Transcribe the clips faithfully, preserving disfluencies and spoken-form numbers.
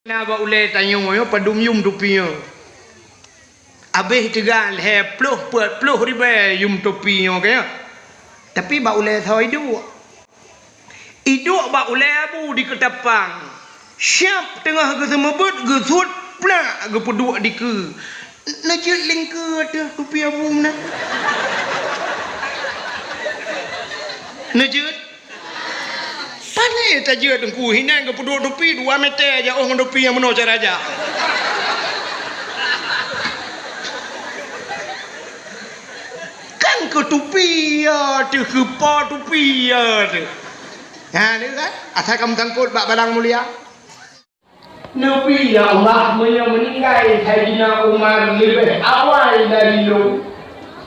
Na bak ulèe tanyoe nyoe padum yum tupi nyoe. Abéh teuga lhèe ploh peuet ploh ribèe yum tupi nyoe ka nyoe. Tapi bak ulèe soe iduek. Iduek bak ulèe Abu di Keutapang. Siab teungoh geuseumeubeuet, geusuet plak geupeuduek dikeue. Neujeuet lingkeue ateueh tupi Abu meunan. Neujeuet. Pané tajeuet teungku, hinan geupeuduek tupi dua meter jak, oh, ngon tupi nyang meunoe cara jak. Kan keu tupi ya teuh, keu po tupi ya teuh. Ha, ni kan? Asai ka meusangkot bak barang mulia. Neubi, ya Allah, meunyoe meuninggai Saidina Umar leubeh awai dari lôn,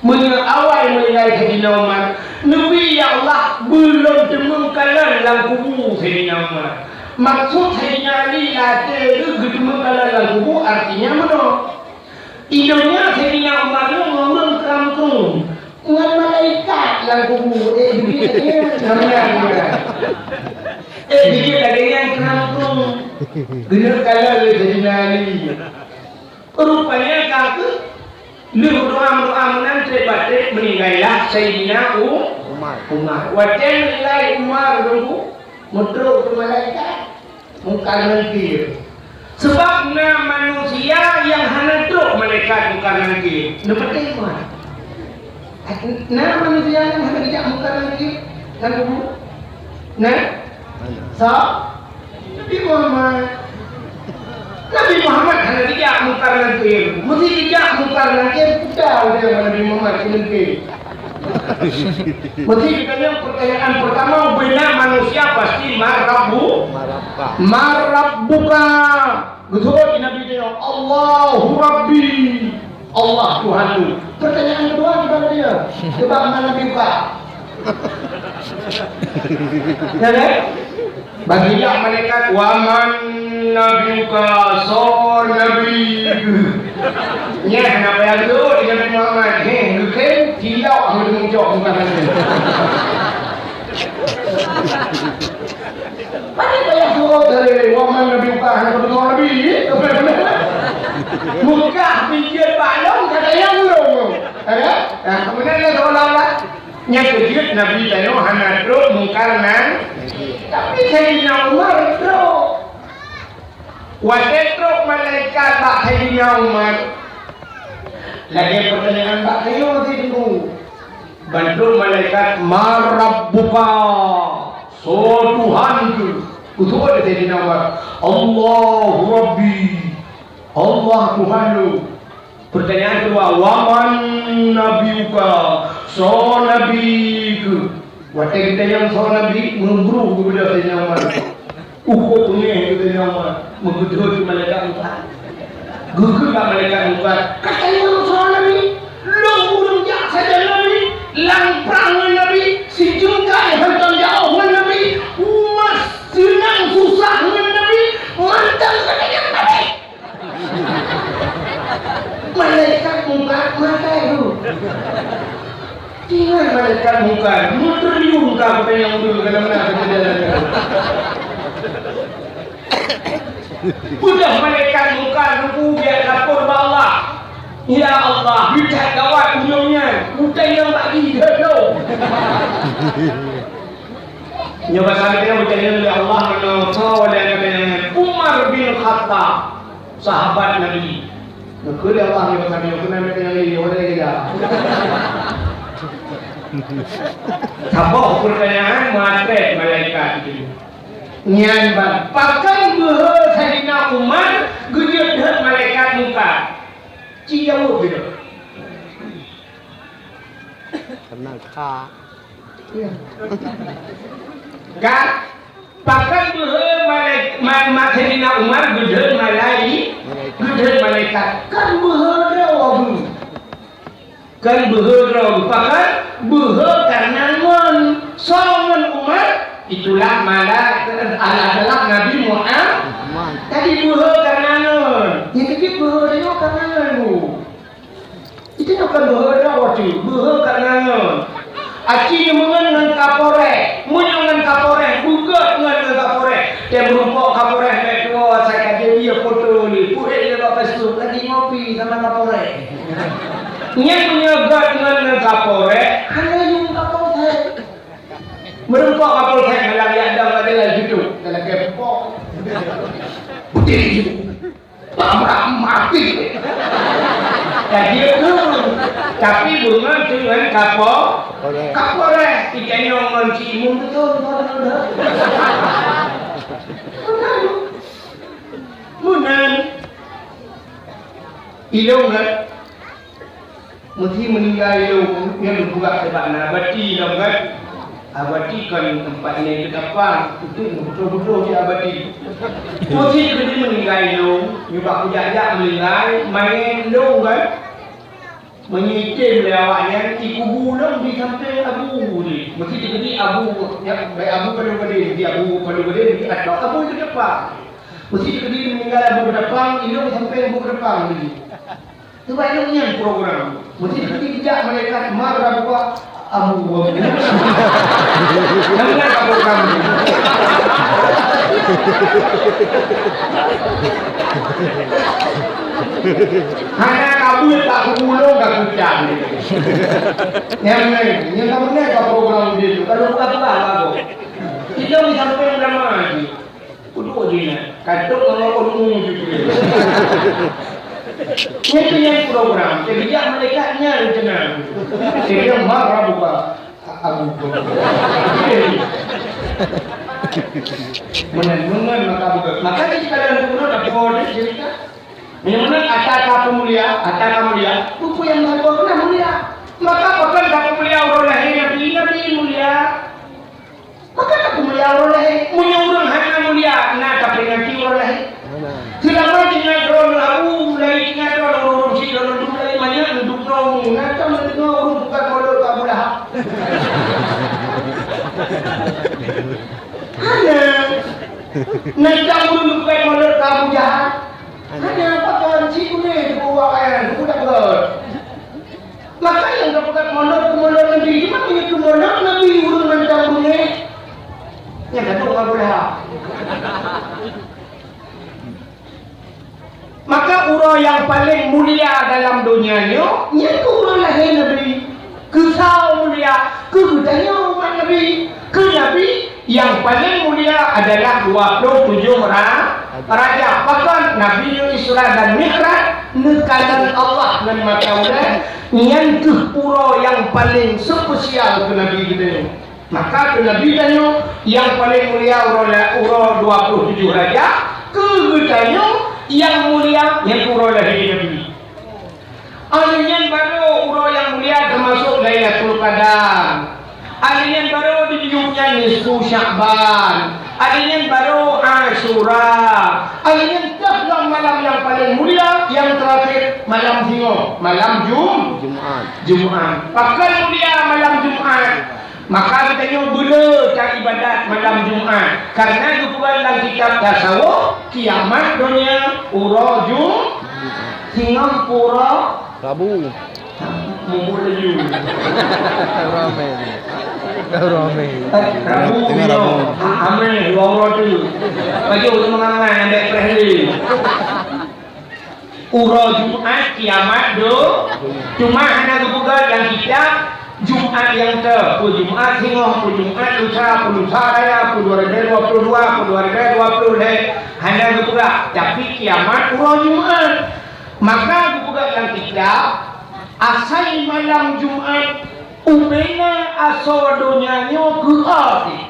meunyoe awai meuninggai Saidina Umar, neubi, ya Allah, beulôn teumeung kalon lam kubu Saidina Umar. Maksud Saidina Ali latée geuteumeukalon lam kubu, artinya meunoe. Di donya Saidina Umar nyoe ngon ureuëng kram krueng, ngon malaikat lam kubu. Eh, jeuet lagée nyan, ngon malaikat. Eh, jeuet lagée nyan kram krueng. Keuneuk kalon lé Saidina Ali. Rupanya ka keuh lheueh doa-doa meunan treb-treb meuninggailah Saidina U-, Umar. Umar. Watée meuninggai Umar nunggu, meutrok keu malaikat. Mungkar Nakir. Sebab na manusia nyang hana trok malaikat Mungkar Nakir. Neupeuteh meunan. Na manusia nyang hana geujak Mungkar Nakir lam kubu? Na? Sa? Nabi Muhammad. Nabi Muhammad hana geujak Mungkar Nakir. Meusti geujak Mungkar Nakir, peugah lé Nabi Muhammad keu Nakir. Meusti geutanyong pertanyaan pertama, beuna manusia pasti, "Man rabbu-, man rabbuka?" Man rabbuka? Geutanyong Nabi nyoe, "Allahu Rabbi." Allah Tuhanku. Pertanyaan kedua kepada dia, sebab man nabiyuka? Ya kan? Bagi jak malaikat, "Wa man nabiyuka, soe nabi?" Nyeh, na payah geureuot di Nabi Muhammad. Heh, geukheun, tilok, hana meucok muka Nabi. Mana payah geureuot dari, "Wa man nabiyuka," hana meucok Nabi. Muka pikir bak lom, kata nyang lom. Ya kan? Nah, kemudian dia seolah-olah Nyang keujeuet Nabi tanyoe hana trok Mungkar nan, tapi Saidina Umar trok. Watée trok malaikat bak Saidina Umar, lagée pertanyaan bak tanyoe si Teungku. Ban trok malaikat, "Man rabbuka?" Soe Tuhan keuh? Geutanyong lé Saidina Umar, "Allahu Rabbi." Allah Tuhan lôn. Pertanyaan kedua, "Wa man nabiyuka?" Soe nabi keuh? Watée geutanyong soe nabi, meubrôh geubeudôh Saidina Umar. Ukoe peungéh Saidina Umar, meugeudôh keu malaikat Mungkar. Geukheun bak malaikat Mungkar, "Katanyong soe nabi? Lôn ureuëng jak sajan nabi, lam prang ngon nabi, sijeungkai hantom jaoh ngon nabi, umat seunang susah ngon nabi, mantong katanyong nabi." Malaikat Mungkar makai tu. Ingat malaikat Mungkar, meutriliun ka geupeutanyong ureuëng dalam na keuteudaian. Peugah malaikat Mungkar, "Teungku, biet lapor bak Allah. Ya Allah, beucat gawat uroe nyan, utang nyang bagi deuh." Nyoe bak sabe nyoe geutanyoe lé Allah meunoe, soe nyang geutanyoe? Umar bin Khattab, sahabat Nabi. Neukheun lé Allah nyoe bak sabe nyoe, keunan geutanyoe lé nyoe lé ya. Saboh pertanyaan meuatrét malaikat itu. Nyan ban, pakon beuhe Saidina Umar geujeuet deuh malaikat Mungkar? Ci jaweueb gitu. Karena ka. Kan? Pakon beuhe malai-, ma-, ma-, Saidina Umar geudhôt malai-, geudhôt malaikat? Kan beuhe droe geuh. Kan beuhe droe geuh. Pakon beuhe karena ngon. Soe ngon Umar? Itulah malai-, adalah Nabi Muhammad. Jadi beuhe karena ngon. Nyang keubiet beuhe droe karena ngon, Bu. Itu nyoe kon beuhe droe, beuhe karena ngon. Aci nyoe meungon ngon kaporéh, meunyoe ngon kaporéh, beugét ngon, ngon kaporéh. Tém rumpok kaporéh bèk tuwoe, asai ka jeuet ie Foto lé, puhek lé bak Facebook, lagi ngopi sama Kapolrek. Nyan meunyoe göt ngon, ngon Kapolrek, hana yum Kapolsek. Meureumpok Kapolsek dalam yak dong pada dalam situ. Dalam kepok. Putih situ. Bak mati. Jadi itu. Tapi bunga tu ngon Kapol-, Kapolrek. Ikan nyong ngon si Imun betul, betul, betul. Meunan. Ilong kan? Meusti meuninggai ilong, nyan geupeugah sabab na abati ilong kan? Abati kon teumpat nyan teudapat, itu beutôi-beutôi di abati. Meusti keudeh meuninggai ilong, nibak kujak-jak meuninggai, manyét ilong kan? Meunyoe item lé awaknyan, ikubu lom di sampéng abu jih. Meusti teukeudi abu, nyan, bèk abu Palu Gadeng, di abu Palu Gadeng, di atau abu teudapat. Meusti teukeudi meuninggai abu keudapang, ilong sampéng abu keudapang jih. Sebab ilong nyan program. Meusti teukeudi geujak malaikat mar abu ka abu, abu. Nyan ka program. Hana kabeuet bak kubu lôn ka kucang. Nyang laén, nyang ka beuna ka program dia tu. Kalau bukan tu, apa tu? Kita di samping ulama ni. Kudu jina. Katok ngon ulama tu. Nyan tu nyang program. Jadi, jak malaikat nyan rencana. Jadi, yang marah buka. Abu. Meunan, meunan maka beutôi. Maka di dalam gubernur ada dua cerita. Yang mana ata ka peumulia, ata ka mulia, buku yang baru kena mulia. Maka pakon ka peumulia uroe lahé Nabi, Nabi mulia. Pakon ka peumulia uroe lahé, meunyoe ureueng hana mulia, na taperingati uroe lahé. Seulama tinggai droeneuh abu, mulai tinggai droeneuh ureueng syiek droeneuh dum lagèe manyak, duek droeneuh, na tam neudeungoe ureueng bukan molot Abu Lahab. Hana. Na tam ureueng bukan molot Abu Jahal. Hana, pakon cit guna teupeue awak nyan, teupeue dak beurot. Maka nyang geupeugah molot keu molot Nabi, cuma meunyoe keu molot Nabi ureueng mantong beungéh, nyan ka dong Abu Lahab. Maka uroe nyang paleng mulia dalam donya nyoe, nyan keuh uroe lahé Nabi. Keu saboh mulia, keu geutanyoe umat Nabi. Keu Nabi, nyang paleng mulia adalah dua ploh tujoh Ra-, Rajab. Pakon Nabi nyoe Isra dan Mi'raj, neukalon Allah ngon mata ulèe, nyan keuh uroe nyang paleng spesial keu Nabi geutanyoe. Maka keu Nabi tanyoe nyang paleng mulia uroe la-, uroe dua ploh tujoh Rajab, keu geutanyoe nyang mulia nyan uroe lahé Nabi. Alèh nyan barô uroe nyang mulia teumasok Lailatul Qadar. Alèh nyan barô di dunia nyan nisfu Sya'ban. Alèh nyan barô Asyura. Alèh nyan toh lam malam nyang paleng mulia, nyang teurakhir malam singoh, malam Jum-, Jumat. Jumat. Pakon mulia malam Jumat? Maka geutanyoe beuleu taibadat malam Jumat, kareuna geupeugah lam kitab tasawuf, kiamat donya uroe Ju-, singoh uroe Rabu. Mubuet laju. Ramé. Ramé. Eh, Rabu. Tengah Rabu. Ha, amé, dua uroe tu. Baju tu mengangai, ambek preh ni. Uroe Jumat kiamat do. Cuma hana geupeugah dalam kitab Jumat nyang teu, peue Jumat singoh, peue Jumat lusa, peue lusa raya, peue dua ribu dua puluh dua, peue dua ribu dua puluh lhèe. Hana geupeugah, tapi kiamat uroe Jumat. Maka geupeugah dalam kitab, asai malam Jumat, ubena asoe donya nyoe keu akhé.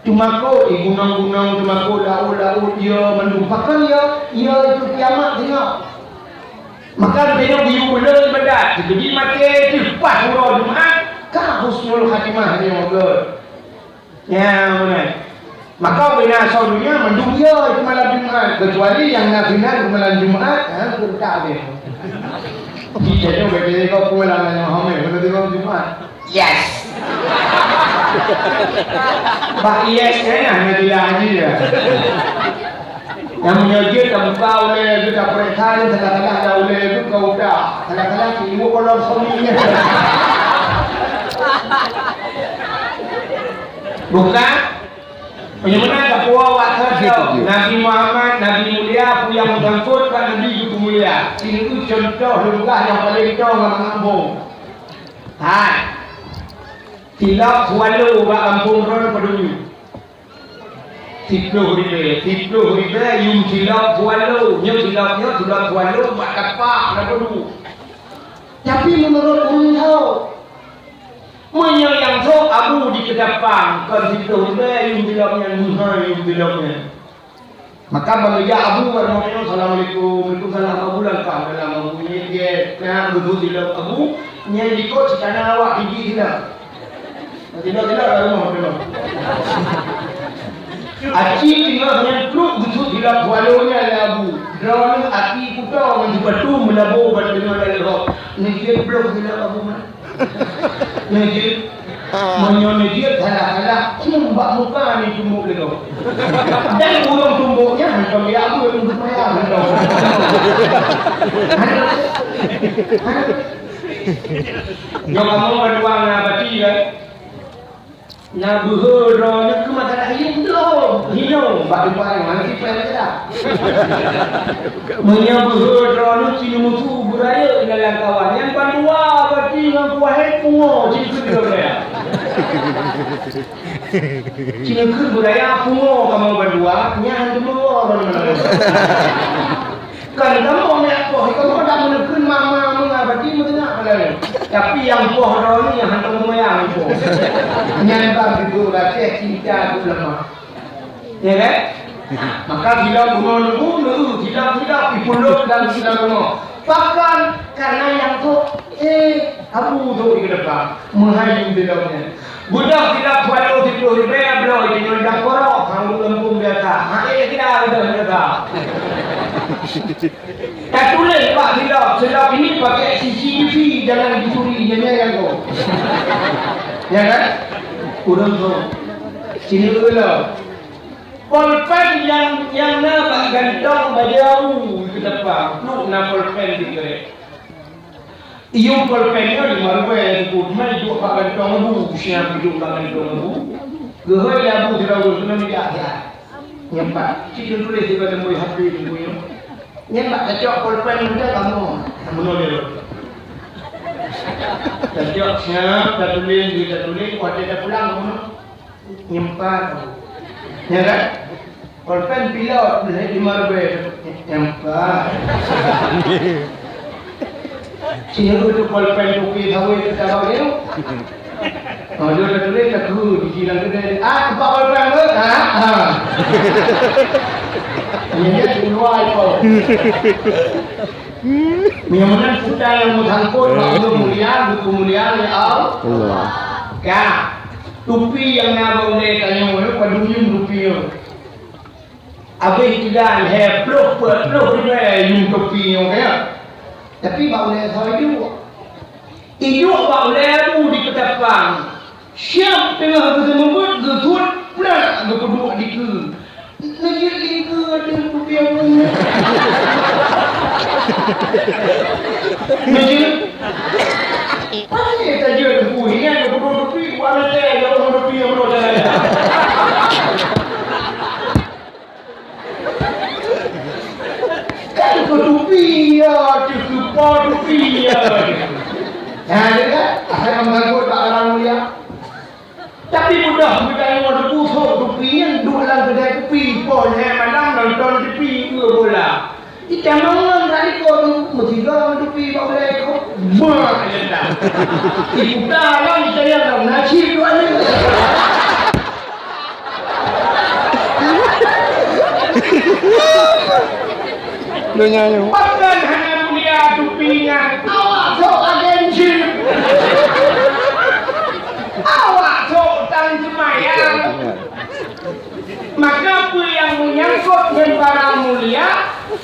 Teumakot, eh, gunong-gunong, teumakot, laôt-laôt, ya, mandum pakon ya, ya itu kiamat singoh. Maka geutanyoe geuyue beuleu ibadat, jadi maté teuh pas uroe Jumat, ka husnul khatimah nyoe geuh. Ya, meunan. Maka ubena asoe donya mandum ya itu malam Jumat, kecuali nyang na sinan malam Jumat, ha, keutak deh. Jadi, jadi, jadi, kau pulang dengan Muhammad, betul tu Jumat. Yes. Bak yes, eh, hana gila haji ya. Nyang meunyoe jeuet tabuka ulèe, jeuet tapeuriksa, salah-salah ada ulèe tu kau udah. Salah-salah si ibu kolor suami. Bukan? Meunyoe meunan ka puwoe awak keu Nabi Muhammad, Nabi mulia, peue nyang meusangkot bak Nabi geupeumulia. Sineuk contoh lôn peugah nyang paleng toe ngon Mak Ambong. Hai. Silop Kualo bak gampông droe padum yum? Siplôh ribèe, siplôh ribèe yum silop Kualo. Nyoe silop nyoe, silop Kualo bak tapak na padum. Tapi meunurot ureueng tho, meunyoe nyang sôk Abu di Keudapang, kon siplôh ribèe yum silop nyan, meuhai yum silop nyan. Maka ban geujak Abu bak rumoh nyoe, "Assalamualaikum." "Waalaikumsalam." "Abu langkah dalam." Abu nyan gèt, na beutôi silop Abu, nyan likot sitana awak gigi silop. Silop-silop lam rumoh, silop. Aci teungoh nyan trok beutôi silop Kualo nyan lé Abu. Droeneuh aci kuto ngon sipatu meulabo ban teungoh lam leuhop. Neujeuet bloh silop Abu man. Neujeuet, meunyoe neujeuet salah-salah, cium bak muka ni tumbok lé gob. Dan ureueng tumbok nyan hantom ya Abu, ureueng seumayang hantom. Nyoe kamoe bandua na bati kan? Na beuhe droeneuh keu masalah hireuen lom. Hinoe bak teumpat nyan hana sipèng dah. Meunyoe beuhe droeneuh sineumusu beuraya inan lam kawan, nyan bandua bati ngon kuah hé pungo cit keu droeneuh. Sineukheun beuraya pungo kamoe bandua, nyan hana teumeungo droeneuh. Kan kamoe meuyak poh, kamoe dak meunukheun mama meunga bati meuteunga balai. Tapi nyang poh droeneuh nyang hantom seumayang poh. Nyan ban geudong gaséh cinta geuh lemah. Ya kan? Maka bila bunoe neubeuet, bila-bila ipulot dan bila bunoe. Pakon? Karena nyang tu, eh, Abu tu di depan. Meuhai di dalamnya. Budak tidak kuat tu siplôh ribèe bloe di dalam korok, hang ureueng gampông biasa. Ha, eh, tidak ada biasa. Tatuléh bak silop, silop ini pakai C C T V, jangan dicuri, nyan nyang tu. Ya kan? Ureueng tu. Sini dulu. Polpen nyang, nyang na bak gantong bajèe Abu di depan, pluek na polpen di keurék. Iyup polpen nyoe di maruwèe teungku, teuma iduek bak gantong Abu, siang iduek bak gantong Abu. Geuhôi lé Abu sidroe keunoe nijak siat. Nyan pat, cit lôn tuléh sigoe teumui H P teungku nyoe. Nyan bak tacok polpen muda kamoe. Kamoe nyoe lé lôn. Tacok siap, tatuléh, di tatuléh, watèe tapulang kamoe. Nyempat. Ya kan? Polpen pilot, lhèe lima ribèe. Nyempat. Sini tu polpen kopi sawit kita bagi tu. Oh, dia dah tulis dah tu di jiran kedai. Ah, empat polpen tu. Ah, ah. Ini dia dua ekor. Meunyoe meunan peue nyang meusangkot bak ureueng mulia, geupeumulia lé Allah. Allah. Ka, tupi nyang na bak ulèe tanyoe nyoe padum yum tupi nyoe. Abéh teuga lhèe ploh peuet ploh ribèe yum tupi nyoe, ka. Tapi bak ulèe soe iduek? Iduek bak ulèe Abu di Keutapang. Siab teungoh geuseumeubeuet, geusuet, plak, geupeuduek dikeue. Neujeuet lingkeue ateueh kupiah bunoe. Neujeuet. Pane tajeuet buih nyan, geuduek dupi, buah mantè, jauh dupi nyang bloe jalan. Kan keu tupi, ya, keu po tupi, ya. Nah, ya kan? Asai meungangkut bak orang mulia. Tapi mudah geutanyoe teupeu sôk tupi nyan duek lam keudè kupi, poh lhèe malam nonton T V, dua bola. Itamong ngon radiko tu, meusigoe ngon tupi bak ulèe tu. Bah, ya dah. Iputa lam saya lam nasib dua ni. Donya nyoe. Pakon hana mulia tupi nyan? Awak sôk agen jin. Awak sôk tan seumayang. Maka peue nyang meunyangkot ngon barang mulia,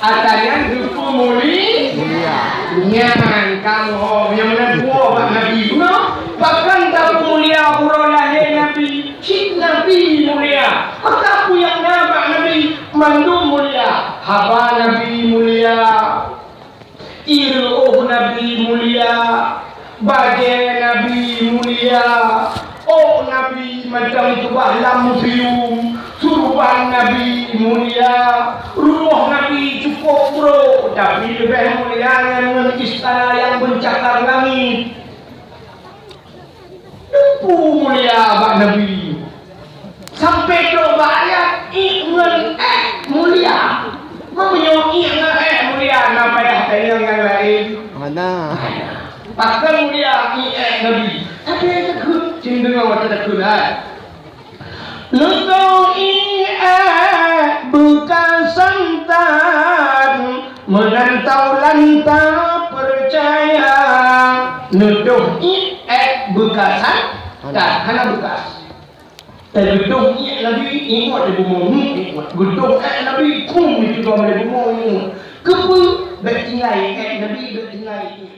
ata nyan geupeumulia. Nyan kamoe nyang meunan buoh bak Nabi bunoe, pakon tapeumulia uroe lahé Nabi? Cit Nabi mulia. Maka peue nyang na bak Nabi mandum mulia. Haba Nabi mulia. Ireuôh Nabi mulia. Bajèe Nabi mulia. Ôk Nabi mantong tubah lam musium. Ruban Nabi mulia, rumoh Nabi cukôp brôk, tapi leubeh mulia nyan ngon istana nyang meucakar langét. Teungku mulia bak Nabi. Sampoe trôk bak ayat, ié ngon ék mulia. Meunyoe ié ngon ék mulia, na payah tanyong nyang laén. Hana. Pakon mulia ié ék Nabi. Tapi takheun, cit deungoe watèe takheun, hai. Neutoh ié ék beukasan that, meunan taulan tapeucaya. Neutoh ié ék beukasan that, hana beukas. Teutoh ié ék Nabi, ingat di bumoe, ingat. Geutoh ék Nabi, phôn, di bumoe, ingat. Keupeue? Bèk tinggai ék Nabi, bèk tinggai ié.